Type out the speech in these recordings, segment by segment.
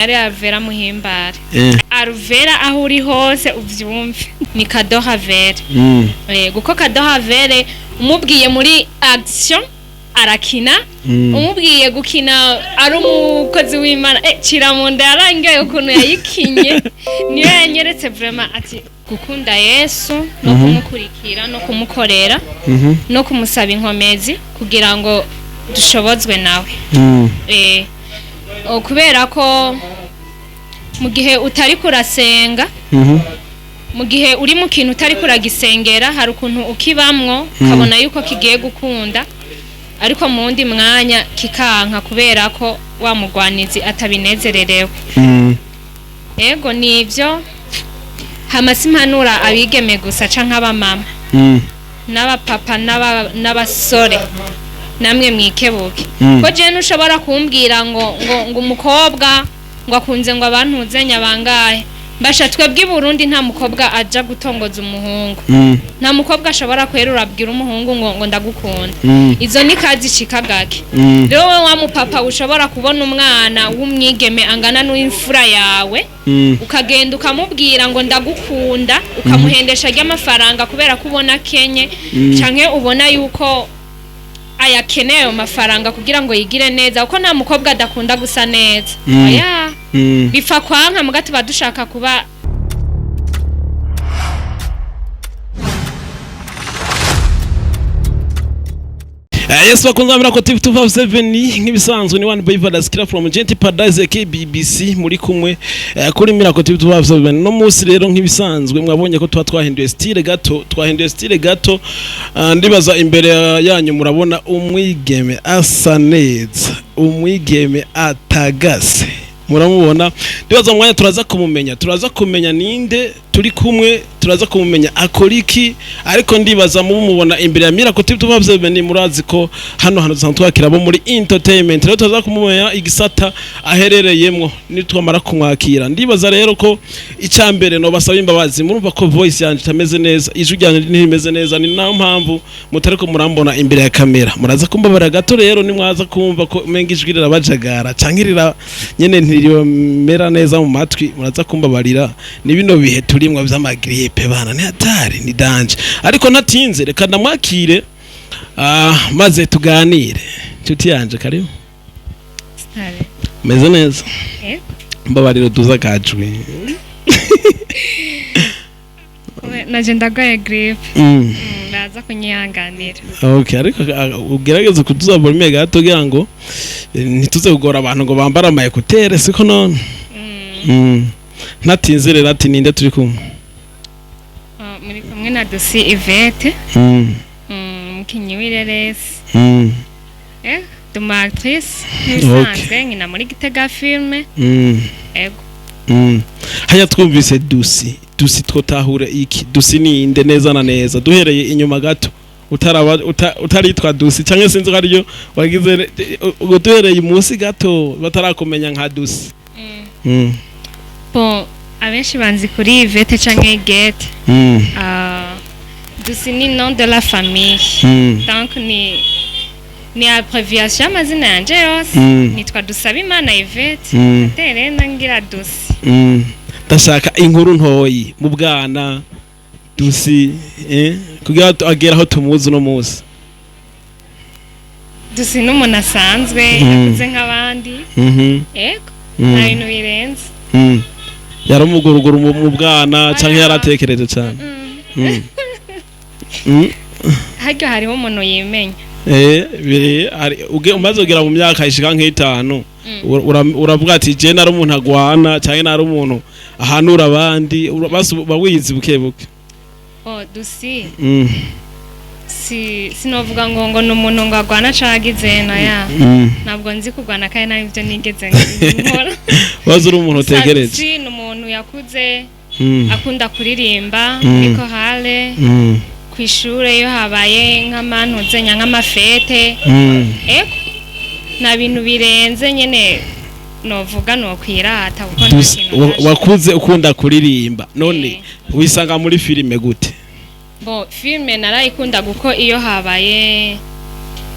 Ari Alvera Muhimbare. Alvera, aho uri hose uvyumve, ni Kadoha Vere. Kuko Kadoha Vere umubwiye muri action arakina, umubwiye gukina ari umukozi w'Imana, cira mu nda yarangiye ukuntu yayikinye, niyo yanyeretse vraiment ati gukunda Yesu no kumukurikira no kumukorera no kumusaba inkomezi kugira ngo dushobozwe nawe. Kubera ko mu gihe utari kurasenga, mu gihe uri mu kintu utari kuragisengera, hari ukuntu ukibamwo ukabona yuko kigiye gukunda, ariko mu wundi mwanya kikanka kubera ko wa mugwanizi atabinezererewe. Ego, nivyo. Hama simpanura abigeme gusa canke abamama, n'abapapa n'abasore, namwe mwikebuke, ko jewe ntushobora kumbwira ngo umukobwa ngo akunze ngo abantuzenya bangahe. Basha, twebwe i Burundi nta mukobwa aja gutongoza umuhungu, nta mukobwa ashobora kwerura abwira umuhungu ngo ndagukunda. Izo ni kazi ishika gake. Rero wowe wa mupapa ushobora kubona umwana w'umwigeme angana n'imfura yawe, ukagenda ukamubwira ngo ndagukunda, ukamuhendesha ry'amafaranga kubera ko ubona akenye, canke ubona yuko ayakeneye ayo mafaranga kugira ngo yigire neza, kuko nta mukobwa adakunda gusa neza. Oya, bipfa kwanka muga tuba dushaka kuba. Yes, bakunze bamira ko TV 257, nk'ibisanzwe ni one boy Vadaskira from Genty Paradise KBBC, muri kumwe kuri Miracle TV 257. No munsi rero, nk'ibisanzwe, mwabonye ko tuba twahinduye style gato, twahinduye style gato. Ndibaza imbere yanyu murabona umwigeme asa neza, umwigeme atagase, muramubona. Ndibaza mu mwanya turaza kumumenya, turaza kumenya ninde turi kumwe, turaza kumumenya akora iki. Ariko ndibaza mumubona imbere ya Miracle TV 257, murazi ko hano hantu dusanzwe twakira abo muri entertainment. Rero turaza kumumenya igisata aherereyemwo nitwamara kumwakira. Ndibaza rero ko icya mbere no basaba imbabazi, murumva ko voice yanje itameze neza, ijwi ryanje ntirimeze neza, ni nayo mpamvu mutariko murambona imbere ya kamera. Muraza kumbabara gato rero nimwaza kumva ko umenga ijwi rirabajagara canke rira nyene ntirimera neza mu matwi, muraza kumbabarira. Ni bino bihe turimwo vy'amagrippe bana, ni hatari, ni danger. Ariko ntatinze, reka ndamwakire, maze tuganire. Nshuti yanje, karibu. Meze neza? Eh. Mbabarira duza kajwi. Naje ndagwaye grippe. Baza kunyihanganira. Okay, ariko ugerageze kuduza volume gato kugira ngo ntituze kugora abantu ngo bambare ama écouteurs, siko none? Ntatinze rero, ati ninde turi kumwe? Muri kumwe na Dusi Yvette, umukinyi w'ireresi, duma actrice nk'ibisanzwe, nkina muri Gitega Filme. Ego. Haya, twumvise Dusi. Dusi twotahura iki? Dusi ninde neza na neza? Duhereye inyuma gato, utaraba utaritwa Dusi cyangwa sinzi ko ariyo wagize, ubwo duhereye munsi gato batarakumenya nka Dusi. Bon, abenshi banzi kuri Yvette canke Gete. Dusi ni nom de la famille, donc ni abréviation y'amazina yanje yose. Nitwa Dusabimana Yvette, tere nangira Dusi. Ndashaka inkuru ntoyi mu bwana Dusi, kugira agere aho tumuzi uno munsi. Dusi n'umuntu asanzwe, yakuze nk'abandi. Ego, nta bintu birenze. Yaramuguruguru mu bwana canke yaratekereje cyane? Harya hariho umuntu yimenya. Umaze kugera mu myaka ishika nk'itanu, uravuga ati je nari umuntu agwana canke nari umuntu ahanura abandi, basi uba wizi buke buke. Oh, Dusi, si sinovuga ngo ni umuntu ngo agwana cagize na ya. Ntabwo nzi kurwana kandi nta ibyo nigeze nkora. Waza uri umuntu utekereje. Dusi ni umuntu yakuze akunda kuririmba muri chorale, ku ishure iyo habaye nk'amantuzenya, nk'amafêtes. Ego, nta bintu birenze nyene novuga nokwirata, kuko nta kintu Wakuze ukunda kuririmba, none wisanga muri filime gute? Bon, filme narayikunda kuko iyo habaye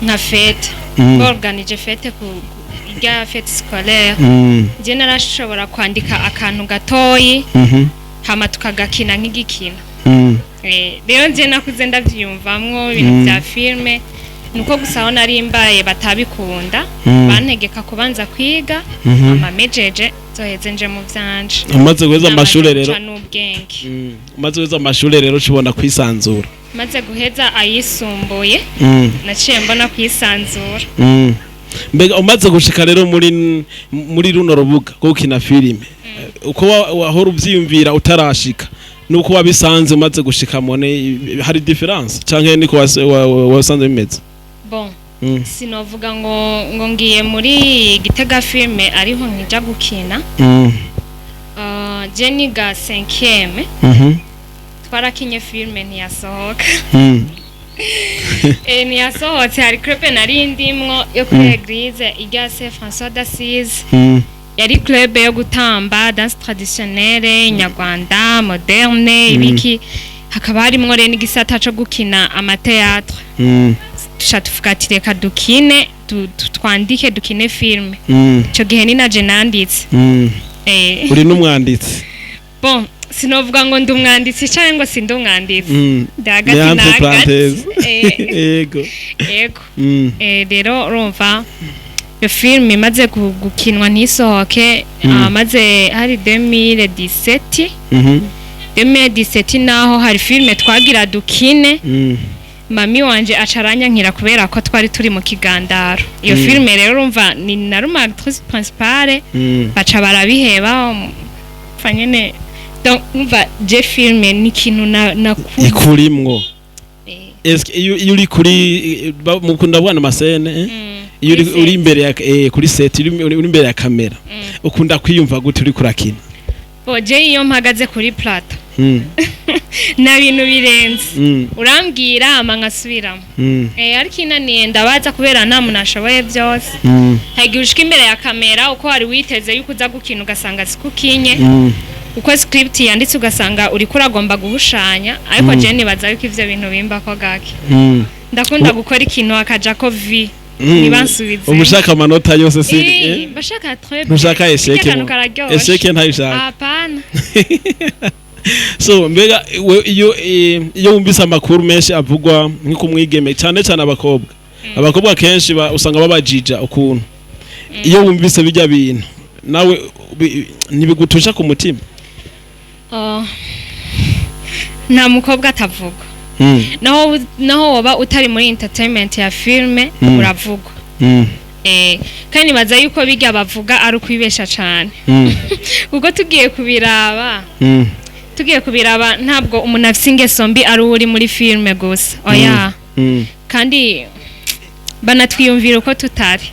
nka fête, borganije fête ku Irya fête scolaire, je narashobora kwandika akantu gatoyi, hama tukagakina nk'igikino. Rero nje nakuze ndavyiyumvamwo ibintu vya filme, nuko gusa aho nari mbaye batabikunda. Bantegeka kubanza kwiga, amamejeje nzoheze nje mu vyanje. Umaze guheza amashure rero Namaze guca n'ubwenge. Umaze guheza amashure rero, ucubona kwisanzura? Maze guheza ayisumbuye, naciye mbona kwisanzura. Mbega umaze gushika rero muri runo rubuga rwo gukina filime, uko wahora uvyiyumvira utarashika nuko wabisanze umaze gushika, mone hari différence canke niko wasanze bimeze? Bon, sinovuga ngo ngiye muri Gitega Filme ariho nkija gukina. Je niga 5e, twarakinye filme ntiyasohoka. Ntiyasohotse. Hari club nari ndimwo yo kuri église irya Saint François d'Assise. Yari club yo gutamba danse traditionnelle nyarwanda, moderne, ibiki. Hakaba harimwo rero n'igisata co gukina ama théâtre. Tuca tuvuga ati reka dukine, twandike, dukine filme. Ico gihe ni naje nanditse. Uri n'umwanditsi? Bon, sinovuga ngo ndi umwanditsi canke ngo sindi umwanditsi. Ndi hagati Ni na entre hagati. parenthèses. Yego. Yego. Rero urumva iyo filime imaze gukinwa ntisohoke. Maze hari 2017. 2017 naho hari filime twagira dukine. Mami wanje aca aranyankira kubera ko twari turi mu kigandaro iyo filime. Rero urumva ni nari actrice principale. Baca barabiheba, pfa nyene. Donc umva, je filme ni ikintu nakuze. Ikurimwo. Eske iyo uri kuri mukunda bwana ma scène, eh? Iyo uri, Kuri uri set. imbere ya kuri set, uri imbere ya kamera, ukunda kwiyumva gute uri kurakina? Bo, je iyo mpagaze kuri plateau, nta bintu birenze. Urambwira hama nkasubiramo. Ariko inaniye ndabaza, kubera nta muntu ashoboye byose. Hari igihe ushika imbere ya kamera, uko wari witeze yuko uza gukina ugasanga siko ukinye, uko script yanditse ugasanga uriko uragomba guhushanya. Ariko je nibaza yuko ivyo bintu bimbako gake. Ndakunda gukora ikintu akajako v ntibansubize. Uba ushaka amanota yose si? Eh, bashaka très bien. Ntushaka échec? Kirya kantu kararyoshe. Échec ntayishaka? Hapana. So mbega we, iyo wumvise amakuru menshi avugwa nko kumwigeme, cyane cyane abakobwa kenshi usanga babajija ukuntu, iyo wumvise bijya bintu nawe ntibigutusha ku mutima? Oh. Nta mukobwa atavuga. Naho woba utari muri entertainment ya filme, uravugwa. Kandi nibaza yuko bijya bavuga ari ukwibesha cane, kuko tugiye kubiraba, ntabwo umuntu afise ingeso mbi ari uri muri filme gusa, oya. Kandi banatwiyumvira uko tutari.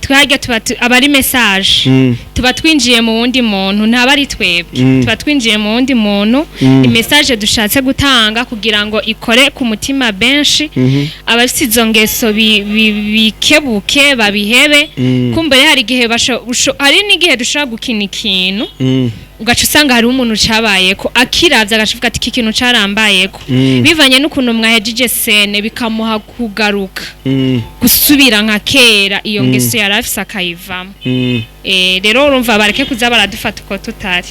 Twajya tuba aba ari message. Tuba twinjiye mu wundi muntu, ntaba ari twebwe. Tuba twinjiye mu wundi muntu. Message dushatse gutanga kugira ngo ikore ku mutima benshi, abafite izo ngeso bikebuke babihebe. Kumbere hari igihe hari n'igihe dushobora gukina ikintu, ugaca usanga hariho umuntu cabayeko, akiravye agaca avuga ati iki kintu carambayeko, bivanye n'ukuntu mwahejije scène, bikamuha kugaruka, gusubira nka kera, iyo ngeso yari afise akayivamo. Rero urumva bareke kuza baradufata uko tutari.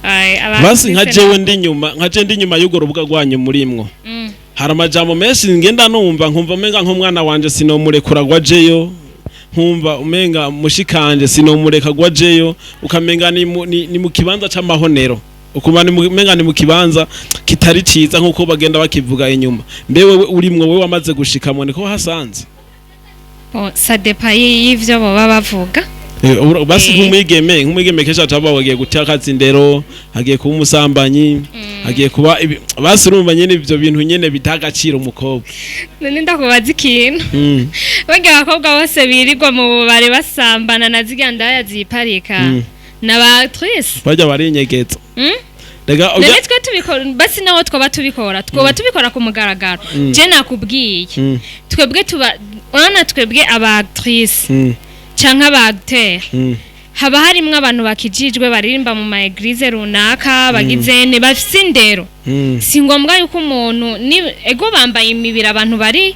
Ai, abantu Basi nka bise jewe ndi inyuma, nka je ndi inyuma y'urwo rubuga rwanyu murimwo, hari amajambo menshi ngenda numva, nkumva umenga nk'umwana wanje sinomurekura ngo ajeyo, nkumva umenga mushikanje sinomureka ngo ajeyo, ukamenga ni mu kibanza c'amahonero, ukumva umenga ni mu kibanza kitari ciza nk'uko bagenda bakivuga inyuma. Mbe wewe urimwo, wewe wamaze gushikamwo, niko wahasanze? Bon, ça dépend y'ivyo boba bavuga. Basi nk'umwigeme kenshi ataba bagiye gutakaza indero, hagiye kuba umusambanyi, hagiye kuba basi urumva nyene ivyo bintu nyene bidaha agaciro umukobwa. None ndakubaza ikintu. Barya abakobwa bose birirwa mu bubare basambana na zirya ndaya ziparika, na ba actrice? Barya barinyegeza. Rega None twe tubikora, basi naho twaba tubikora, twoba tubikora ku mugaragaro? Je nakubwiye, twebwe tuba urabona, twebwe aba actrice canke aba acteur, haba harimwo abantu bakijijwe baririmba mu ma église runaka, bagize ne bafise indero. Si ngombwa yuko umuntu ni ego bambaye imibiri abantu bari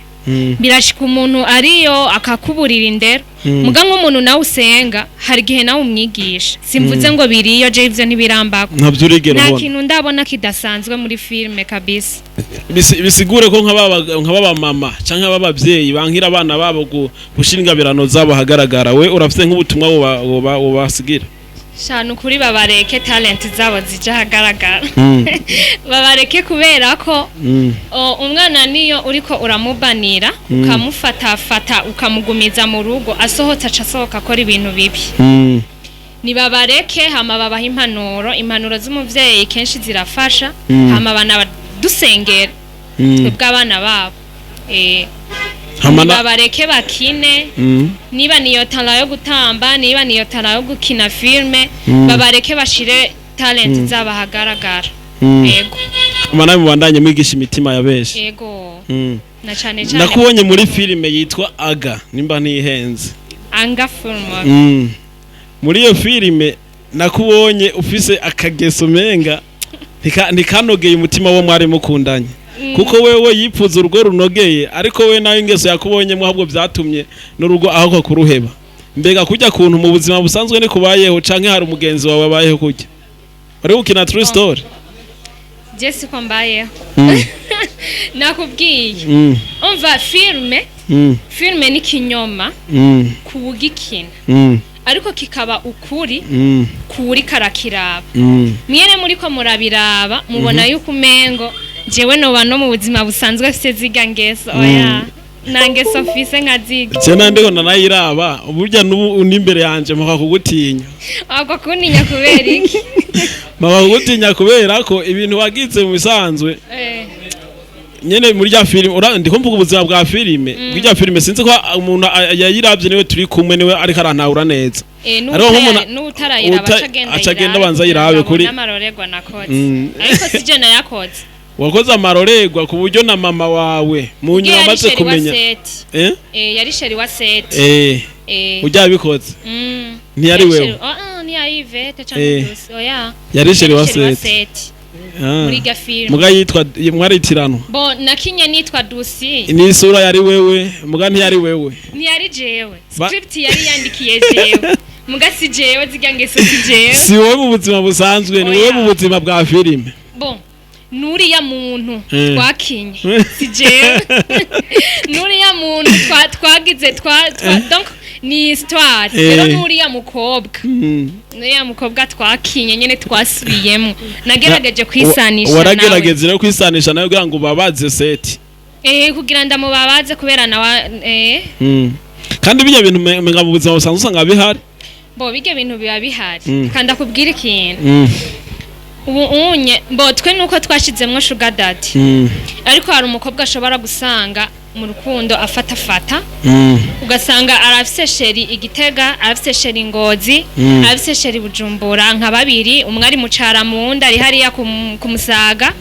Birashika umuntu ariyo akakuburira indero. Muga nk'umuntu nawe usenga, hari igihe nawe umwigisha. Simvuze ngo biriyo, je ivyo ntibirambako. Ntabyo urigera Nta ubona. kintu ndabona kidasanzwe muri filime kabisa. Bisigure ko nk'ababa mama canke ababavyeyi bankira abana babo gushira ingabirano zabo ahagaragara, we urafise nk'ubutumwa wobasigira? Shana, ukuri, babareke talent zabo zija ahagaragara. Babareke kubera ko umwana niyo uriko uramubanira, ukamufatafata, ukamugumiza mu rugo, asohotse aca asohoka akora ibintu bibi. Nibabareke, hama babaha impanuro. Impanuro z'umuvyeyi kenshi zirafasha. Hama bana dusengera twebwe abana babo. Hama Nibabareke bakine. Niba niyo talent yo gutamba, niba niyo talent yo gukina filme, babareke bashire talent zabo ahagaragara. Yego. Hama nawe mubandanye mwigisha imitima ya benshi. Yego. Na cane cane. Nakubonye muri filime yitwa Aga, nimba ntihenze. Anga film. Muri iyo filime nakubonye ufise akageso menga ntikanogeye umutima wo mwari mukundanye, kuko wewe yipfuza urugo runogeye, ariko we nawe ingeso yakubonyemo ahubwo byatumye n'urugo aho kuruheba. Mbega kujya kuntu mu buzima busanzwe ni kubayeho, canke hari umugenzi wawe abayeho kujya wari gukina? True story. Je siko mbayeho. Nakubwiye. Umva, filme filme ni kinyoma kuwugikina, ariko kikaba ukuri kuwuri karakiraba. Mwene muriko murabiraba, mubona yuko umengo jewe noba no mu buzima busanzwe mfise ziga ngeso. Oya, nta ngeso mfise nka ziga. Je nandiko nanayiraba, burya n'ubu n'imbere yanje mpaka kugutinya. Ahubwo kuntinya kubera iki? Mpaka kugutinya kubera ko ibintu wagize mu bisanzwe nyene muri rya filime, ndiko mvuga ubuzima bwa filime, bw'irya filime. Sinzi ko umuntu yayiravye niwe turi kumwe, niwe ariko arantahura neza. Hariho N'utarayiraba aca agenda aca agenda ayirabe abanza kugira ayirabe ngo kuri abone amarorerwa nakoze. Ariko sije nayakoze. Wakoze amarorerwa ku buryo na mama wawe mu Ubwe nyuma yari amaze chéri wa kumenya Seti. Eh. Yari chéri wa Seti. Ujya bikoze ntiyari Yari wewe? chéri, oh, ah, ntiyari Ivete canke Dusi, oya. Yari chéri wa Yari chéri wa Seti. Seti Ah. muri irya filime. Muga yitwa mwaritiranwa. Bo nakinye nitwa Dusi. N'isura yari wewe, muga ntiyari wewe. Ntiyari jewe. Script yari yandikiye jewe, muga si jewe, zirya ngeso si jewe. Si wowe mu buzima busanzwe, ni Oya. wowe mu buzima bwa filime. Bon, nuriya muntu twakinye si jewe, nuriya muntu twagize donc ni histoire. Rero nuriya mukobwa, nuriya mukobwa twakinye nyene twasubiyemo, nagerageje kwisanisha nawe. Waragerageje rero kwisanisha nawe kugira ngo ubabaze Seti. Kugira ndamubabaze kubera nawe. Kandi bijya bintu menga mu buzima busanzwe usanga bihari. Bo bijya bintu biba bihari. Kandi akubwira ikintu. Ubu unye bo twe nuko twashizemwo sugar daddy, ariko hari umukobwa ashobora gusanga mu rukundo afatafata, ugasanga arafise chéri Igitega, arafise chéri Ngozi, arafise chéri Bujumbura, nka babiri, umwe ari mucara munda ari hariya ku Musaga.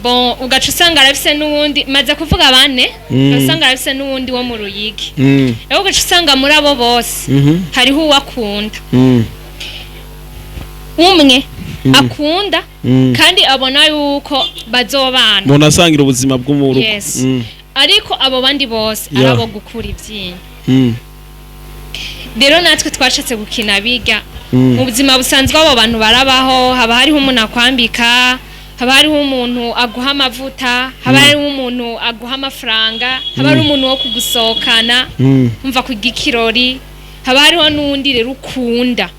Bon, ugaca usanga arafise n'uwundi, maze kuvuga bane, ugasanga arafise n'uwundi wo mu Ruyigi. Rero ugaca usanga muri abo bose hariho uwo akunda, umwe akunda kandi abona yuko bazobana. Umuntu asangira ubuzima bwo mu rugo. Yes. Ariko abo bandi bose ari abo gukura ivyinyo. Rero natwe twashatse gukina biga. Mu buzima busanzwe abo bantu barabaho. Haba hariho umuntu akwambika, haba hariho umuntu aguha amavuta, haba hariho umuntu aguha amafaranga, haba hariho umuntu wo kugusohokana, umva, kugira ikirori. Haba hariho n'uwundi rero ukunda,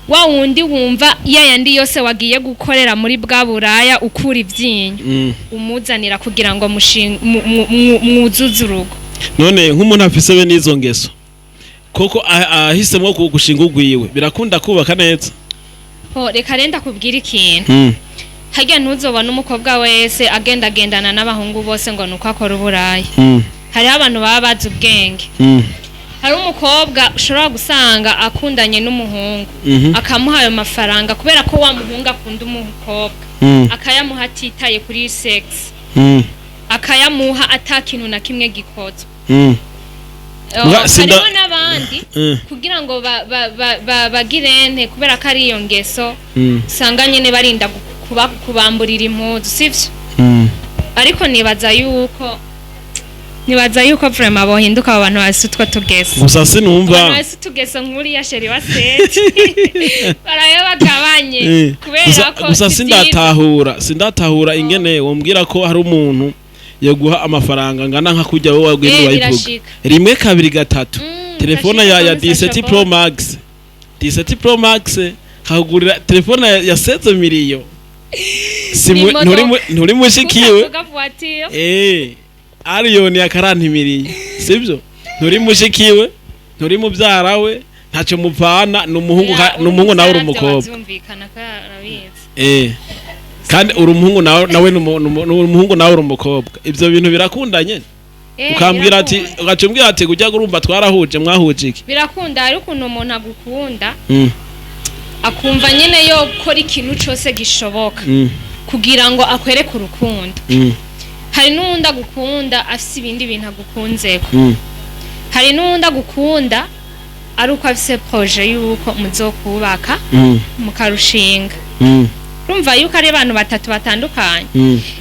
wa wundi wumva ya yandi yose wagiye gukorera muri bwa buraya ukura ivyinyo, umuzanira kugira ngo mwuzuze urugo. None nk'umuntu afise be n'izo ngeso koko ahisemwo gushinga urwiwe, birakunda kubaka neza? Ho, reka renda kubwira ikintu. Harya ntuzobona umukobwa wese agendagendana n'abahungu bose ngo nuko akora uburaya. Hariho abantu baba bazi ubwenge. Hari umukobwa ushobora gusanga akundanye n'umuhungu, akamuha ayo mafaranga kubera ko wa muhungu akunda umukobwa, akayamuha atitaye kuri sex, akayamuha ata kintu na kimwe gikozwe. Hariho n'abandi kugira ngo bagirente, kubera ko ari iyo ngeso, usanga nyene barinda kubamburira impuzu, sivyo? Ariko nibaza yuko Nibaza yuko vraiment bohinduka abo bantu bafise utwo tugeso. Gusa sinumva. Abantu bafise utugeso nk'uriya chéri wa Seti barabe bagabanye, kubera ko gusa si vyiza. Sindatahura ingene wombwira ko hari umuntu yaguha amafaranga angana nka kurya wowe wagenda wayivuga Birashika. rimwe, kabiri, gatatu, telefone ya birashika 17 Pro Max, 17 Pro Max, kakugurira telefone ya 16 miliyo. Si Ni imodoka. Nturi mushikiwe. Kuvuga voiture. Aliyoni ya karantimiriye, sibyo? Nturi mushikiwe, nturi mubyara we, ntacyo mupfana, ni umuhungu ni umuhungu nawe uri umukobwa. Byumvikana ko arabizi. Kandi uri umuhungu, nawe ni umuhungu, nawe uri umukobwa. Ibyo bintu birakundanye? Ukambwira ati Birakunda. Ugaca umbwira ati kujya urumva twarahuje, mwahuje iki? Birakunda. Hari ukuntu umuntu agukunda, akumva nyine yo gukora ikintu cyose gishoboka kugira ngo akwereke urukundo. Hari n'uwundi agukunda afise ibindi bintu agukunzeko. Hari n'uwundi agukunda ari uko afise projet y'uko muzokubaka, mukarushinga. Urumva yuko ari abantu batatu batandukanye.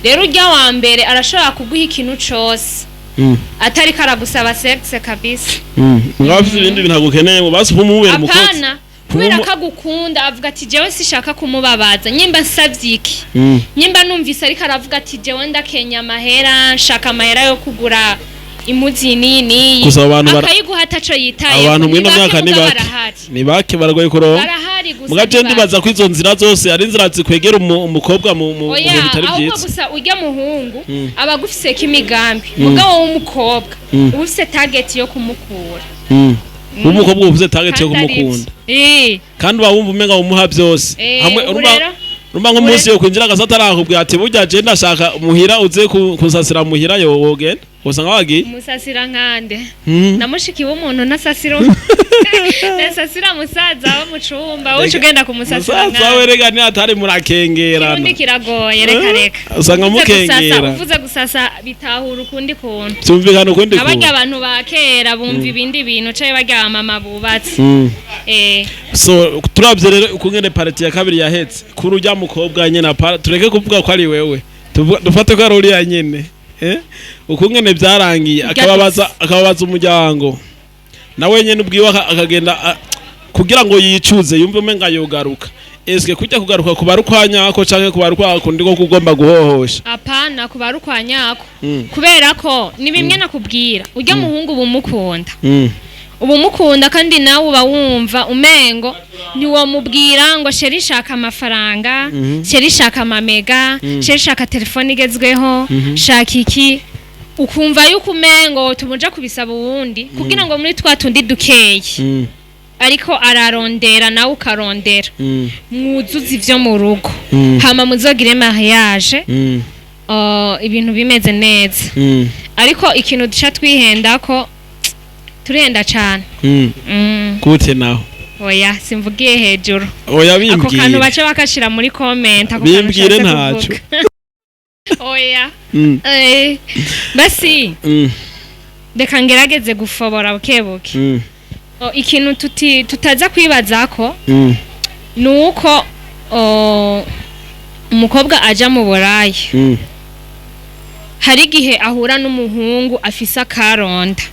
Rero urya wa mbere arashobora kuguha ikintu cose atariko aragusaba sexe kabisa. Mwaba afise ibindi bintu agukeneye ngo basi umubere umukozi. Apana, kubera ko agukunda avuga ati jewe sishaka kumubabaza, nyimba nsavye iki, nyimba numvise ariko aravuga ati jewe ndakenya amahera, nshaka amahera yo kugura impuzu n'iyi n'iyi, Gusa abo bantu akayiguha ataco yitaye. abantu mwino myaka ni bake. Barahari. Ni bake, baragoye kuronka. Barahari gusa Muga je ni bake. ndibaza ko izo nzira zose ari inzira zikwegera umukobwa mu Oya, bihe bitari ahubwo vyiza. gusa urya muhungu aba agufiseko imigambi, mugabo w'umukobwa uba ufise target yo kumukura. Umukobwa uvuze target yo Kandi ari kumukunda. ivyo. Kandi uba wumva umenga umuha byose. Hamwe Ubu urumva nk'umunsi yo kwinjira agasata arakubwira ati burya je ndashaka muhira uze kunsasira muhira, yo wogenda usanga wagiye. Umusasira nkande? Na mushiki w'umuntu ntasasira, ntasasira musaza wo mu cumba, uca ugenda kumusasira Musaza we nkande? rega ni atari murakengerana. Kirundi kiragoye, reka reka. Usanga Uvuze gusasa, mukengera. uvuze gusasa bitahura ukundi kuntu. Byumvikana ukundi Abarya kuntu. abantu ba kera bumva ibindi bintu, canke barya mama bubatse. So turavye rero ukungene partie ya kabiri yahetse kuri urya mukobwa nyene, tureke kuvuga ko ari wewe, dufate ko ari uriya nyene, ukungene byarangiye akababaza umuryango, nawe nyene ubwiwe akagenda kugira ngo yicuze, yumve umenga yogaruka. Eske kujya kugaruka kuba ari ukwa nyako canke kuba ari ukwa kundi ko kugomba guhohosha? Apana, kuba ari ukwa nyako, kubera ko ni bimwe nakubwira, urya muhungu uba umukunda, uba umukunda, kandi nawe uba wumva umengo ntiwamubwira ngo chéri shaka amafaranga, chéri shaka amamega, chéri shaka telefone igezweho, shaka iki, ukumva yuko umengo tumuja kubisaba uwundi kugira ngo muri twa tundi dukeye ariko ararondera, nawe ukarondera, mwuzuze ivyo mu rugo, hama muzogire mariage, ibintu bimeze neza. Ariko ikintu duca twihenda ko turihenda cane. Gute naho? Oya, simvugiye hejuru. Oya, Ako kantu bimbwire. bace bakashira muri comment, ako kantu Bimbwire. nshatse Ntaco. kuvuga. Oya. Basi reka ngerageze gufobora bukebuke. O, ikintu tutaza kwibazako ni uko umukobwa aja mu buraya, hari igihe ahura n'umuhungu afise akaronda.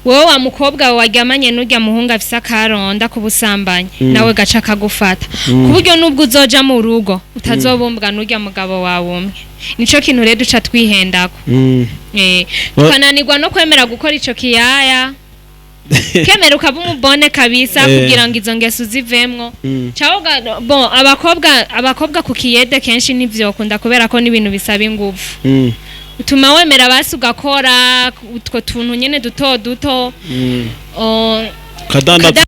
Wowe wa mukobwa waryamanye n'urya muhungu afise akaronda ku busambanyi, nawe gaca kagufata, ku buryo n'ubwo uzoja mu rugo utazobumbwa n'urya mugabo wawe umwe. Nico kintu rero duca twihendako, tukananirwa no kwemera gukora ico kiyaya, kemera ukaba umubone kabisa, kugira ngo izo ngeso uzivemwo. Cawoga bon, abakobwa ku kiyede kenshi ntivyokunda, kubera ko n'ibintu bisaba inguvu. Utuma wemera basi ugakora utwo tuntu nyene duto duto. Kadandaza.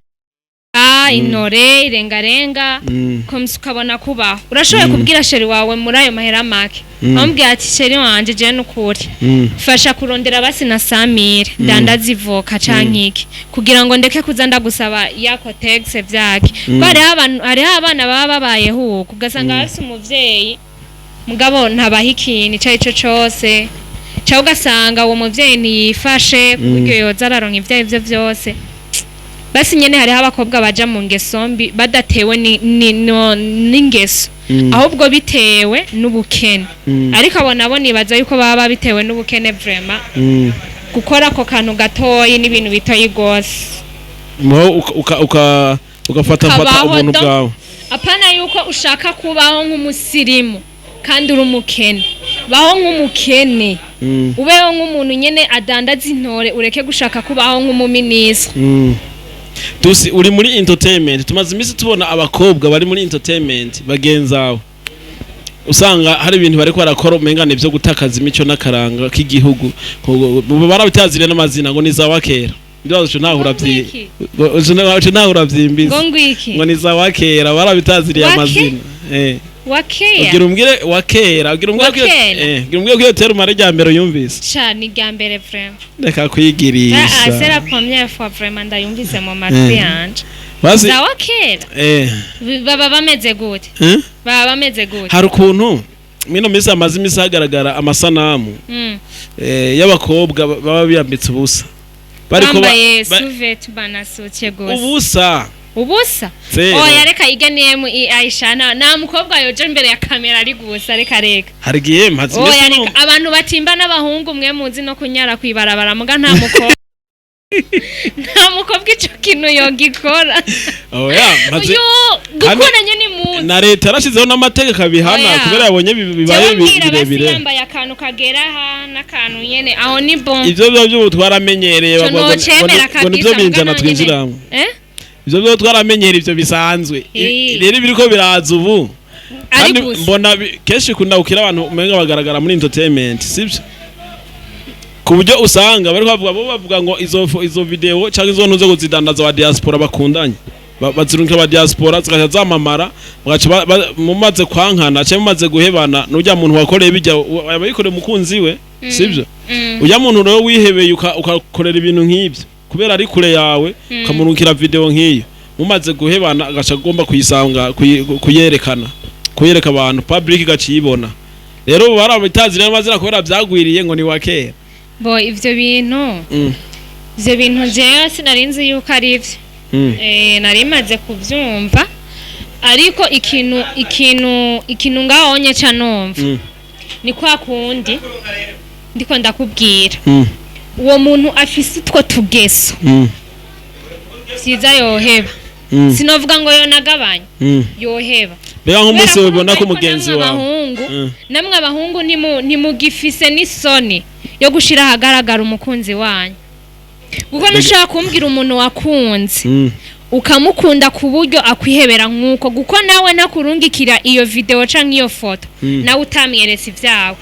Intore irengarenga, komisa ukabona kubaho urashoboye kubwira chéri wawe muri ayo mahera make, amubwira ati chéri wanje, jewe nukuri fasha kurondera basi na samire, ndandaza ivoka canke iki, kugira ngo ndeke kuza ndagusaba ya Kotex vyake. Ko hariho abantu, hariho abana baba babayeho uko, ugasanga bafise umuvyeyi mugabo ntabaha ikintu ico arico cose, canke ugasanga uwo muvyeyi ntiyifashe ku buryo yoza araronka ivyo arivyo vyose. Basi nyene hariho abakobwa baja mu ngeso mbi badatewe n'ingeso, ahubwo bitewe n'ubukene. Ariko abo nabo nibaza yuko baba bitewe n'ubukene vraiment. Gukora ako kantu gatoyi n'ibintu bitoyi gose. Muho ugafata fata Kabaho ubuntu bwawe. Apana yuko ushaka kubaho nk'umusirimu kandi uri umukene. Baho nk'umukene, ubeho nk'umuntu nyene adandaza intore, ureke gushaka kubaho nk'umuminisitiri. Tusi uri muri entertainment, tumaze iminsi tubona abakobwa bari muri entertainment bagenzawe, usanga hari ibintu bariko barakora umenga ni byo gutakaza imico n'akaranga k'igihugu. Barabitazire n'amazina ngo ni za wakera. Ndibaza uco ntaho uravyi Ngo ngwiki? Uco ntaho uravyimbise. Ngo ngwiki? Ngo ni za wakera, barabitaziriye Wake? amazina. Wakeya. Ugira umbwire wakera, ugira umbwire Wakera? Ugira umbwire ko iyo terme ari rya mbere uyumvise. Ca ni irya mbere vraiment. Reka Ah, kwigirisha. c'est la première fois vraiment ndayumvise mu matwi yanje. Basi. Za wakera. Baba bameze gute? Eh? Baba bameze gute? Hari ukuntu mwino minsi hamaze iminsi hagaragara amasanamu y'abakobwa baba biyambitse ubusa, bariko Bambaye sous-vêtement banasutse gose. Ubusa. Ubusa. Zero. Oya, reka ige ni Aisha, nta mukobwa yoje imbere ya kamera ari gusa, reka reka. Hari igihe maze Oya, iminsi reka. Abantu batimba n'abahungu mwe muzi no kunyara kwibarabara, muga nta mukobwa ico kintu yogikora. Oya, maze Yo gukuranye ni muzi. Na leta yarashizeho n'amategeko abihana Oya. kubera yabonye bibaye Jewe mbwira basi birebire. yambaye akantu kagera aha n'akantu nyene aho ni bon. Ivyo byo by'ubu twaramenyereye, Ico bavuga ngo nocemera ngo nivyo kabisa, binjana muga twinjiramo. Eh? Ivyo byo twaramenyera, ivyo bisanzwe. Rero ibiriko biraza ubu Ari kandi gusa. mbona kenshi ikunda gukira abantu umenga bagaragara muri entertainment, sibyo? Ku buryo usanga bari bavuga, bo bavuga ngo izo video cyangwa izo ntuzo kuzidandaza wa diaspora bakundanye, bazirungika ba diaspora, zikaca zamamara, bagaca mumaze kwankana cyangwa mumaze guhebana, n'ujya muntu wakoreye bijya aba yikoreye umukunzi we, sibyo? Mm. Ujya muntu rero wihebeye ukakorera ibintu nk'ibyo kubera ari kure yawe, ukamurungikira video nk'iyo, mumaze guhebana agaca agomba kuyisanga kuyerekana, kuyereka abantu, public igaca iyibona. Rero ubu barabitazi rero amazina kubera byagwiriye ngo ni wa kera. Bo ivyo bintu, ivyo bintu jewe sinari nzi yuko ari ivyo. Nari maze kuvyumva, ariko ikintu ngahonye ca numva ni kwa kundi ndiko ndakubwira, uwo muntu afise utwo tugeso, vyiza yoheba. Sinovuga ngo yonagabanya, yoheba. Mbega nk'umunsi Kubera wibona ko ariko mugenzi namwe wawe abahungu, namwe abahungu ntimugifise n'isoni yo gushira ahagaragara umukunzi wanyu, kuko ntushobora kumbwira umuntu wakunze, ukamukunda ku buryo akwihebera nk'uko, kuko nawe nakurungikira iyo video canke iyo foto, nawe utamweretse ivyawe,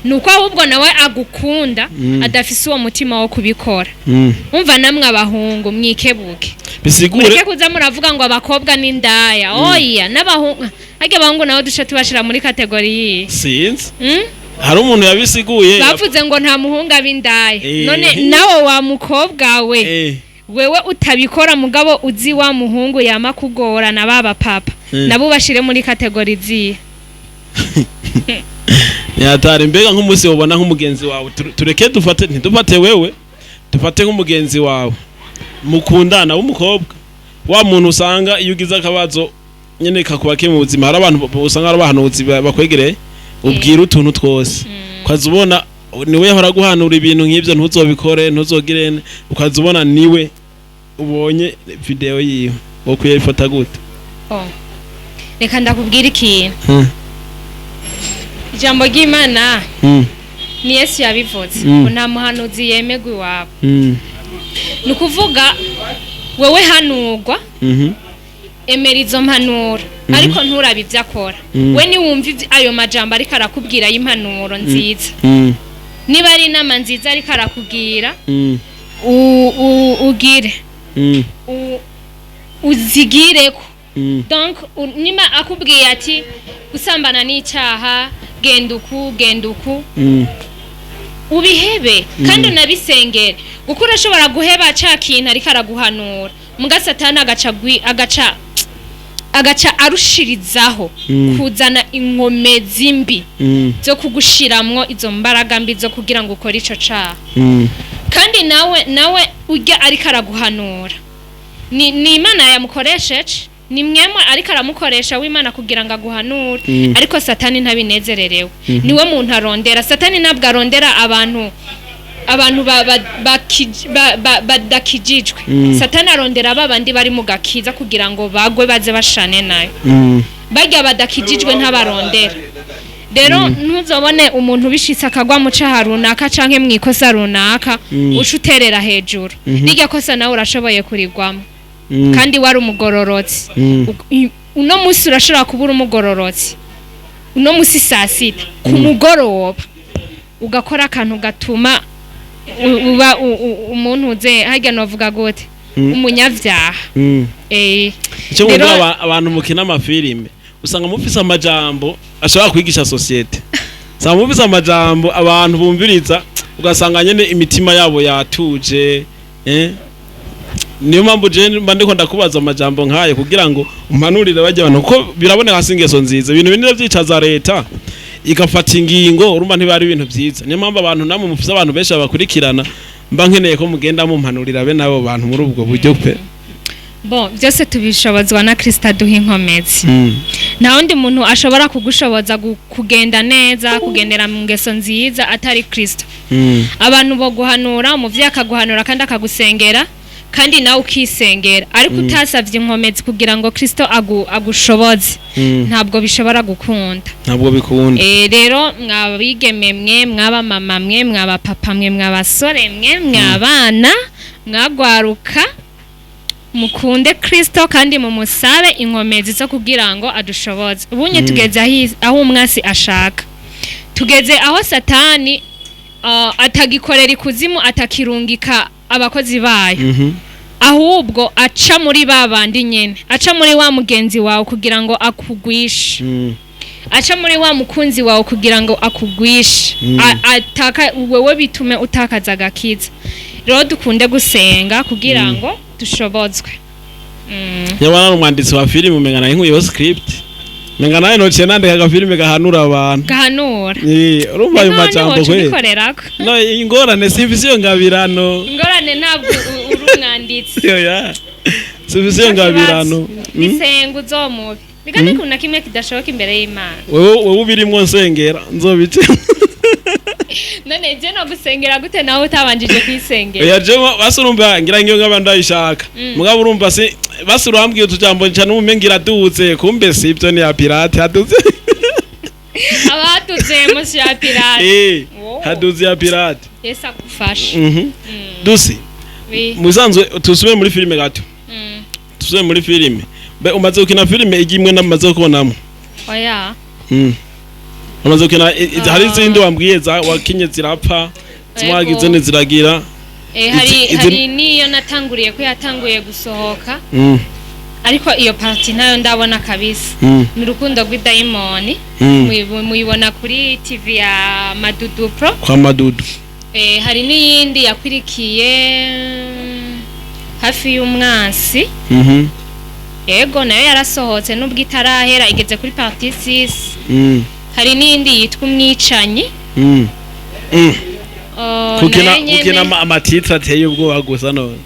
nuko ahubwo nawe agukunda adafise uwo mutima wo kubikora. Umva, namwe abahungu mwikebuke. Bisigure Mureke kuza muravuga ngo abakobwa n'indaya. Oya, n'abahungu harya, abahungu nabo duce tubashira muri catégorie yihe? Sinzi. Mm? Hari umuntu yabisiguye. Bavuze ngo nta muhungu aba indaya. None nawe wa mukobwa we, wewe utabikora mugabo uzi wa muhungu yama kugora na baba papa, nabo bashire muri catégorie zihe? Yatari. Mbega nk'umunsi ubona nk'umugenzi wawe, tureke dufate, ntidufate wewe, dufate nk'umugenzi wawe mukundana w'umukobwa, wa muntu usanga iyo ugize akabazo nyene kakuba kiri mu buzima, hari abantu usanga ari abahanuzi bakwegereye, ubwira utuntu twose, ukaza ubona niwe yahora guhanura ibintu nk'ibyo, ntuzobikore, ntuzogire, ukaza ubona niwe ubonye video yiwe, wo kuyifata gute? Oh. Reka ndakubwira ikintu. Ijambo ry'Imana, ni Yesu yabivuze, ngo nta muhanuzi yemegwa iwabo. Ni ukuvuga wewe hanurwa, emera izo mpanuro, ariko nturabe ibyo akora. We niwumva ayo majambo ariko arakubwira y'impanuro nziza, niba ari inama nziza ariko arakubwira, ugire uzigireko. Donc niba akubwiye ati gusambana n'icyaha, genda uku, genda uku, ubihebe kandi unabisengere, kuko urashobora guheba ca kintu ariko araguhanura, muga Satani agaca arushirizaho kuzana inkomezi mbi zo kugushiramwo izo mbaraga mbi zo kugira ngo ukore ico caha. Kandi nawe ujya ariko araguhanura. Ni Imana yamukoresheje, ni mwemwe ariko aramukoresha w'Imana kugira ngo aguhanure. Ariko Satani ntabinezererewe, niwe muntu arondera. Satani ntabwo arondera abantu badakijijwe. Satani arondera ba bandi bari mu gakiza kugira ngo bagwe, baze bashane nayo. Barya badakijijwe ntabarondera. Rero ntuzobone umuntu bishitse akagwa mu caha runaka canke mu ikosa runaka, uca uterera hejuru. Rirya kosa nawe urashoboye kurigwamo, kandi wari umugororotsi. Uno munsi urashobora kuba uri umugororotsi, uno munsi saa sita ku mugoroba ugakora akantu gatuma uba umuntu uze harya novuga gute, umunyavyaha. Icyo Rero- nkundira abantu mukina amafilime, usanga mufise amajambo ashobora kwigisha société, usanga mufise amajambo abantu bumviriza, ugasanga nyene imitima yabo yatuje. Niyo mpamvu je mba ndiko ndakubaza amajambo nkayo kugira ngo umpanurire bajya abantu, kuko biraboneka si ingeso nziza. Ibintu binini vyicaza leta igafata ingingo, urumva ntibari ibintu vyiza. Niyo mpamvu abantu namwe mufise abantu benshi babakurikirana, mba nkeneye ko mugenda mumpanurira be n'abo bantu muri ubwo buryo pe. Bon, byose tubishobozwa na Kristo aduha inkomezi. Nta wundi muntu ashobora kugushoboza kugenda neza, kugendera mu ngeso nziza, atari Kristo. Abantu bo guhanura, umuvyeyi akaguhanura kandi akagusengera, kandi nawe ukisengera, ariko utasavye inkomezi kugira ngo Kristo agushoboze, ntabwo bishobora gukunda. Ntabwo bikunda. Rero mwabigeme mwe, mwaba mama mwe, mwaba papa mwe, mwabasore mwe, mwabana, mwagwaruka, mukunde Kristo kandi mumusabe inkomezi zo kugira ngo adushoboze. Ubunye tugeze aho umwasi ashaka, tugeze aho Satani atagikorera ikuzimu, atakirungika abakozi bayo, ahubwo aca muri ba bandi nyene, aca muri wa mugenzi wawe kugira ngo akugwishe, aca muri wa mukunzi wawe kugira ngo akugwishe. Ataka wewe, bitume utakaza agakiza. Rero dukunde gusenga kugira ngo dushobozwe. Nyabana umwanditsi wa filime, umenga nayo nkuyeho script, umenga nayo nociye nandika agafilime gahanura abantu. Gahanura. Urumva ayo None majambo woca kwe ubikorerako. No, ingorane simfise iyo ngabirano. Ingorane ntabwo uri umwanditsi. Oya, simfise iyo ngabirano. Isenga uzomubi biga mm. na kimwe kidashoboka imbere y'Imana. Wewe ubirimwo, nsengera nzobice. None je no gusengera gute nawe utabanjije kwisengera? Oya, je basi urumva ngira ngiyo nkaba ndayishaka, mugabo urumva si basi urambwiye utujambo nca n'umenga iraduze, kumbe si ibyo, ni ya pirate haduze. Abaduze munsi ya pirate. Oh. Haduze ya pirate. Yesu agufashe. Dusi Oui. musanzwe tusubire muri filime gato. Tusubire muri filime. Be umaze gukina filime igimwe namaze kubonamo? Oya. Umaze gukina hari izindi wambwiye za wakinye zirapfa, zimwagize Yego. ziragira. Hari hari niyo natanguriye ko yatanguye gusohoka, ariko iyo partie ntayo ndabona kabisa. Ni Urukundo rw'Idayimoni. Muyibona kuri TV ya Madudu Pro. Kwa Madudu. Hari n'iyindi yakwirikiye, Hafi y'Umwansi. Yego, nayo yarasohotse nubwo itarahera, igeze kuri partie 6. Hari n'iyindi yitwa Umwicanyi. Oh, Kukina nayo nyene- kukina amatitre ateye ubwoba gusa none.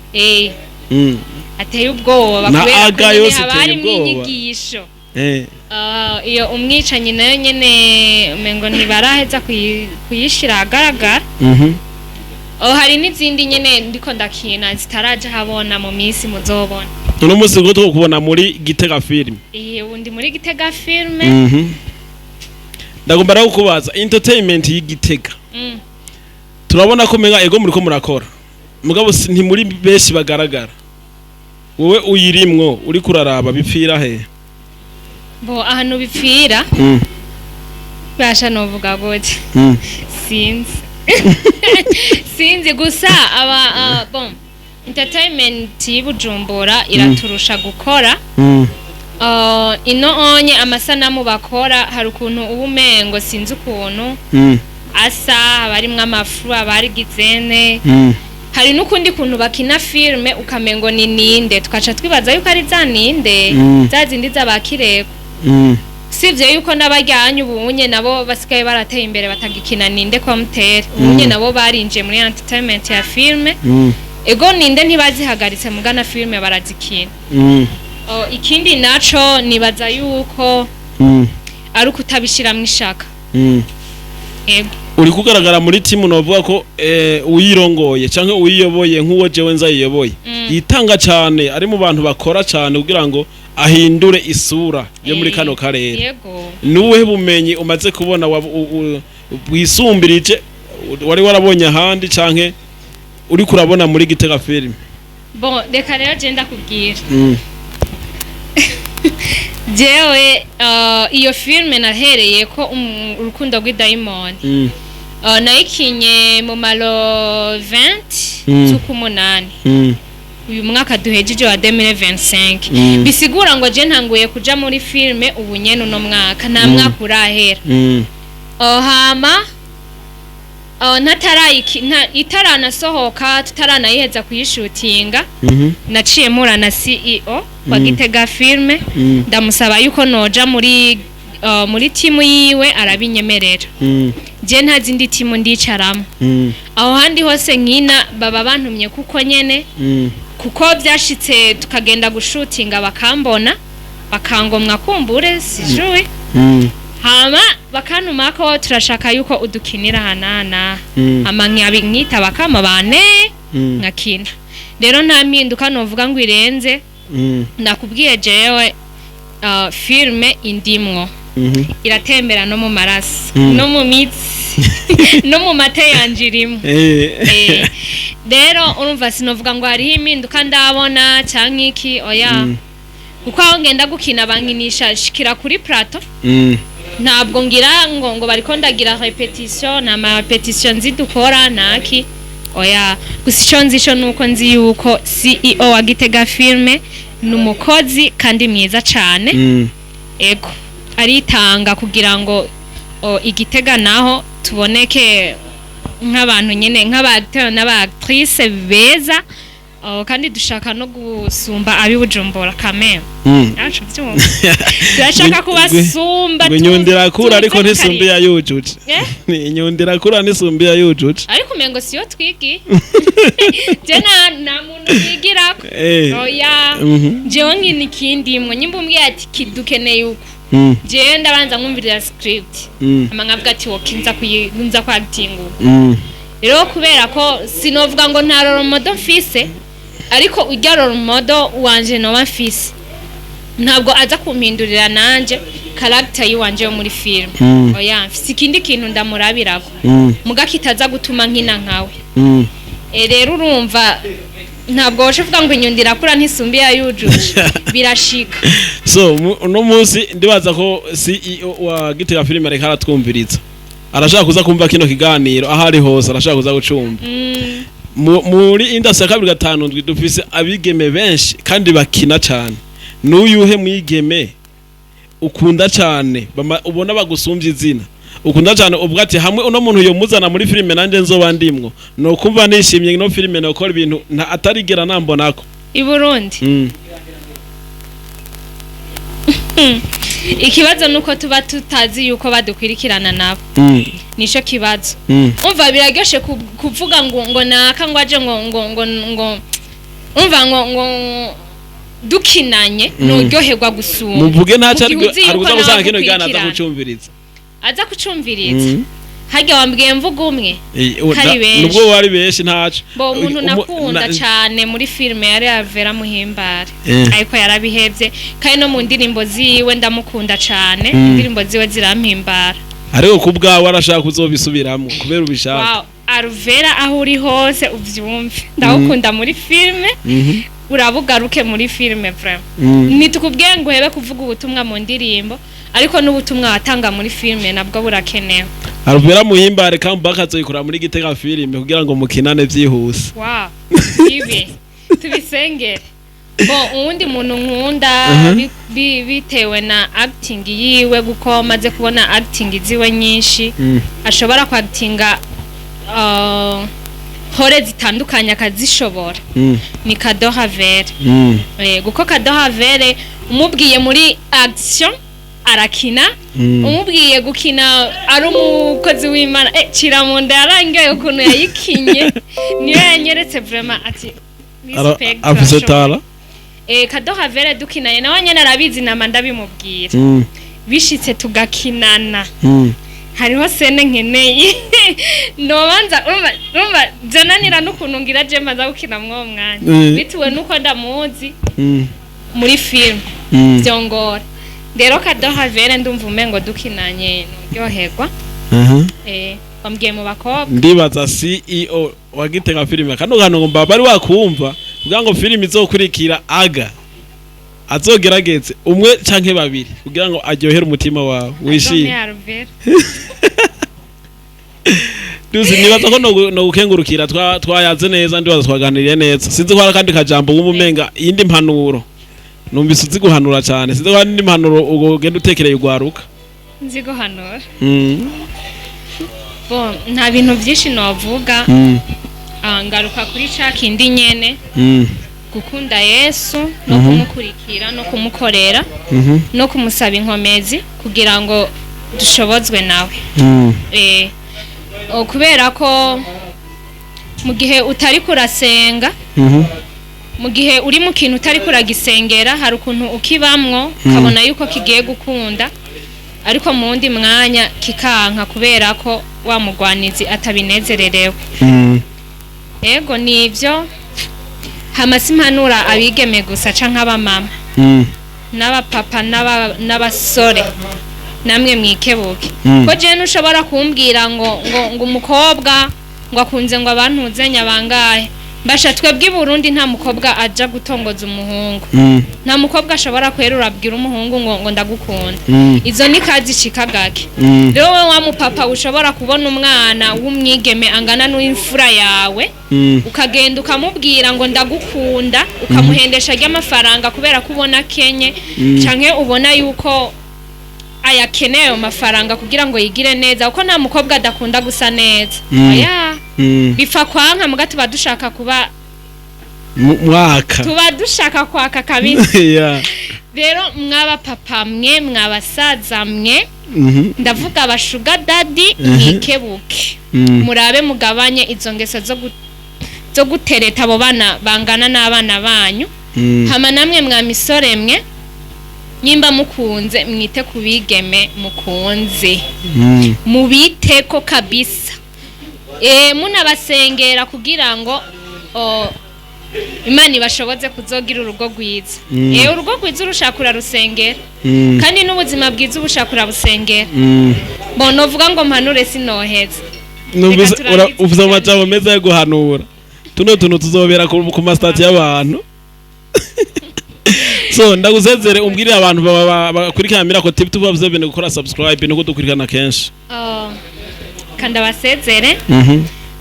Ateye ubwoba Na kubera ko aga nyene yose haba iteye harimwo ubwoba. inyigisho. Iyo Umwicanyi nayo nyene umengo ntibaraheza kuyishira ahagaragara. Oh, hari n'izindi nyene ndiko ndakina zitaraja habona, mu minsi muzobona. Uno munsi ngo tukubona muri Gitega Film. Iyi ndi muri Gitega Film. Ndagomba rero kukubaza entertainment y'Igitega. Turabona ko menga ego muriko murakora, mugabo ntimuri benshi bagaragara. Wowe uyirimwo, uri kuraraba bipfira he? Bo, ahantu bipfira, basha novuga gute? Sinzi, sinzi gusa aba bon, entertainment y'Ibujumbura iraturusha gukora. Ino onye amasanamu bakora hari ukuntu uba umengo sinzi ukuntu asa, haba harimwo amafu, haba hari gizene. Hari n'ukundi kuntu bakina filme ukamengo ni ninde, tukaca twibaza yuko ari za ninde, za zindi z'abakireko. Sivyo yuko n'abajyanye ubunye nabo basigaye barateye imbere, batagikina ninde kwa mutere ubunye, nabo barinjiye muri entertainment ya filme. Ego, ninde ntibazihagaritse, mugana filime barazikina. Oh, ikindi naco nibaza yuko ari ukutabishiramwo ishaka. Ego. Uri kugaragara muri timu, novuga ko uyirongoye canke uyiyoboye, nk'uwo jewe nzayiyoboye, yitanga cane, ari mu bantu bakora cane kugira ngo ahindure isura yo muri kano karere. Nubuhe bumenyi umaze kubona bwisumbirije wari warabonye ahandi canke uri kurabona muri Gitega Film? Bon, reka rero je ndakubwira. Jewe iyo filme nahereye ko Urukundo rw'Idayimoni, nayikinye mu malo 20 z'ukumunani uyu mwaka duhejeje wa 2025. Bisigura ngo je ntanguye kuja muri filme ubu nyene uno mwaka, nta mwaka urahera. Hama itaranasohoka, tutaranayiheza kuyishutinga, naciye mpura na CEO wa Gitega Filme, ndamusaba yuko noja muri timu yiwe, arabinyemerera. Je nta zindi timu ndicaramo. Aho handi hose nkina baba bantumye kuko nyene, kuko byashitse tukagenda gushutinga bakambona, bakangomwa kumbure sijuwe, hama bakantuma ko turashaka yuko udukinira hanana, hama nkita bakama bane, nkakina. Rero nta mpinduka novuga ngo irenze. Nakubwiye, jewe filme indimwo, iratembera no mu maraso, no mu mitsi, no mu mate yanje irimo. Rero urumva sinovuga ngo hariho impinduka ndabona canke iki, oya, kuko aho ngenda gukina bankinisha shikira kuri plateau. Ntabwo ngira ngo bariko ndagira répétition, nta ma répétition nzi dukora naki, oya. Gusa ico nzi co nuko nzi yuko CEO wa Gitega Filme ni umukozi kandi mwiza cane. Ego, aritanga kugira ngo igitega naho tuboneke nk'abantu nyene, nk'aba acteur n'aba actrice beza, kandi dushaka no gusumba abi Bujumbura kameme. Naco vyumva, turashaka kubasumba. Ngo inyundo irakura ariko tuze ntisumbi yayujuje. Eh? Inyundo irakura ntisumbi yayujuje. Ariko umengo siyo twigi, je nta muntu yigirako. Oya. Jewe nkina ikindi imwe, nyimba umbwiye ati kidukeneye uku, jewe ndabanza nkumvirira script, hama nkavuga ati ok, nza kwa acting uku. Rero kubera ko sinovuga ngo nta role model mfise, ariko urya role model wanje noba mfise ntabwo aza kumpindurira nanje character yiwanje yo muri film. Oya, mfise ikindi kintu ndamurabirako, muga kitaza gutuma nkina nkawe. Rero urumva ntabwo woca uvuga ngo inyundo irakura ntisumbi yayujuje, birashika. So uno munsi ndibaza ko CEO wa Gitega Film ariko aratwumviriza, arashaka kuza kumva kino kiganiro, aho ari hose arashaka kuza gucumva. Muri industry ya 257 dufise abigeme benshi kandi bakina cyane. N'uyuhe mwigeme ukunda cyane, ubona bagusumbya izina, ukunda cyane, uvuga ati hamwe uno muntu yomuzana muri filime nanjye nzoba ndimwo, no kumva nishimye, no filime nokora ibintu atarigera nambonako? I Burundi? Ikibazo nuko tuba tutazi yuko badukwirikirana nabo. Nico kibazo. Umva, biraryoshe kuvuga ngo naka ngo aje ngo umva ngo dukinanye, nuryoherwa gusumba. Muvuge ntacyo, Mu gihe uzi ari yuko kuza nawe gusanga kino kiganiro aza agukurikirana. kucumviriza. Aza kucumviriza. Harya wambwiye mvuga umwe? Kari benshi. Nubwo wari benshi ntaco. Bo, umuntu nakunda cane muri filime yari Avera Muhimbare. Ariko yarabihevye, kandi no mu ndirimbo ziwe ndamukunda cane. Indirimbo ziwe zirampimbara. Ariko ku bwawe arashaka kuzobisubiramwo kubera ubishaka. Wow, Aruvera, aho uri hose uvyumve, ndagukunda muri filime. Urabugaruke muri filime vraiment. Ntitukubwiye ngo uhebe kuvuga ubutumwa mu ndirimbo, ariko n'ubutumwa watanga muri filime nabwo burakenewe. Aruvera Muhimbare, comeback azoyikora muri Gitega Filime kugira ngo mukinane vyihuse. Wow, ibi tubisengere. Bo, uwundi muntu nkunda bitewe na acting yiwe, kuko maze kubona acting ziwe nyinshi, ashobora kwakitinga rôle zitandukanye akazishobora, ni Kadoha Vere. Kuko Kadoha Vere umubwiye muri action Arakina. Umubwiye gukina ari umukozi w'Imana, cira mu nda yarangiye ukuntu yayikinye, niyo yanyeretse vraiment ati respect, Afise urashoboye. Tara. Kado Havere dukinanye nawe nyene arabizi, nama ndabimubwira. Bishitse tugakinana, hariho scène nkeneye nobanza urumva byananira n'ukuntu ngira je mbanza gukina mw'uwo mwanya, bitewe n'uko ndamuzi muri film, byongora. Rero Kado Havere ndumva umengo dukinanye nuryoherwa. Bambwiye mu bakobwa. Ndibaza CEO wa Gitega Filime kano kantu ngo mbaba bari wakumva kugira ngo filime izokurikira aga azogerageze umwe canke babiri kugira ngo aryohere umutima wawe wishime. Adome Harvere. Duzi nibaza ko no gukengurukira twayaze neza, ndibaza twaganiriye neza. Sinzi ko hari akandi kajambo wumva umenga iyindi mpanuro. Numvise uzi guhanura cyane, sinzi ko hari indi mpanuro ugenda utekereye ugwaruka. Nzi guhanura. Bon, nta bintu byinshi novuga. Ngaruka kuri ca kindi nyene, gukunda Yesu no kumukurikira no kumukorera no kumusaba inkomezi kugira ngo dushobozwe nawe. Kubera ko mu gihe utari kurasenga, mu gihe uri mu kintu utari kuragisengera, hari ukuntu ukibamwo ukabona yuko kigiye gukunda, ariko mu wundi mwanya kikanka kubera ko wa mugwanizi atabinezererewe. Ego, nivyo. Hama simpanura abigeme gusa canke abamama, n'abapapa n'abasore namwe mwikebuke, ko jewe ntushobora kumbwira ngo umukobwa ngo akunze ngo abantuze nyabangahe. Mbasha twebwe i Burundi nta mukobwa aja gutongoza umuhungu, nta mukobwa ashobora kwerura abwira umuhungu ngo ndagukunda. Izo ni kazi shika gake. Rero wowe wa mupapa ushobora kubona umwana w'umwigeme angana n'imfura yawe, ukagenda ukamubwira ngo ndagukunda, ukamuhendesha ry'amafaranga kubera ko ubona akenye, canke ubona yuko ayakeneye ayo mafaranga kugira ngo yigire neza, kuko nta mukobwa adakunda gusa neza. Oya, bipfa kwanka muga tuba dushaka kuba Mwaka tuba dushaka kwaka kabisa. Rero mwaba papa mwe, mwabasaza mwe, ndavuga aba sugar daddy, mwikebuke, murabe mugabanye izo ngeso zo gutereta abo bana bangana n'abana banyu. Hama namwe mwa misore mwe, nyimba mukunze, mwite ku bigeme mukunze, mubiteko kabisa, munabasengera kugira ngo Imana ibashoboze kuzogira urugo rwiza. Urugo rwiza urushaka urarusengera, kandi n'ubuzima bwiza ubushaka urabusengera. Bon, novuga ngo mpanure sinoheza. Numvise Reka turangize uvuze ikiganiro. Amajambo meza yo guhanura, tuno tuntu tuzobera ku ma statuts y'abantu. So ndagusezere, umbwirire abantu bakurikirana Miracle TV 257 gukora subscribe no kudukurikirana kenshi. Oh, kandi abasezere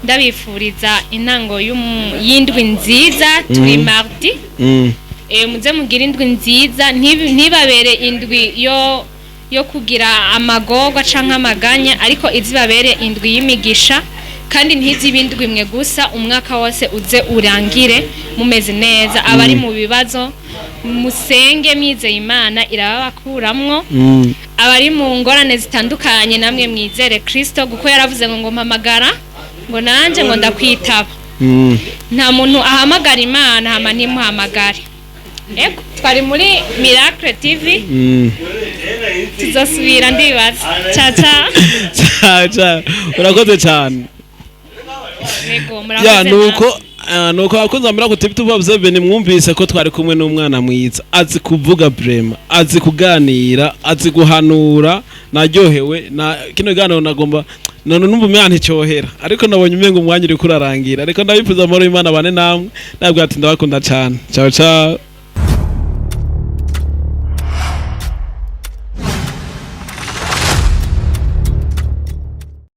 ndabifuriza intango y'indwi nziza. Turi mardi. Muze mugire indwi nziza, ntibabere indwi yo kugira amagorwa canke amaganya, ariko izibabere indwi y'imigisha, kandi ntizibe indwi imwe gusa, umwaka wose uze urangire mumeze neza. Abari mu bibazo musenge mwizeye Imana irababakuramwo. Abari mu ngorane zitandukanye namwe mwizere Kristo, kuko yaravuze ngo mpamagara ngo nanje ngo ndakwitaba. Nta muntu ahamagara Imana hama ntimuhamagare. Ego, twari muri Miracle TV. Tuzosubira ndibaza. Ciao ciao. Ciao ciao, urakoze cyane. Ego, Ya. murakoze. Nuko abakunzi ba Miracle TV 257, mwumvise ko twari kumwe n'umwana mwiza, azi kuvuga vraiment, azi kuganira, azi guhanura. Naryohewe na kino kiganiro. Nagomba none numva umwana nticyohera, ariko nabonye umengo umwanya uri kurarangira, ariko ndabifuza amahoro y'Imana bane namwe. Nabwo ati ndabakunda cyane. Ciao ciao.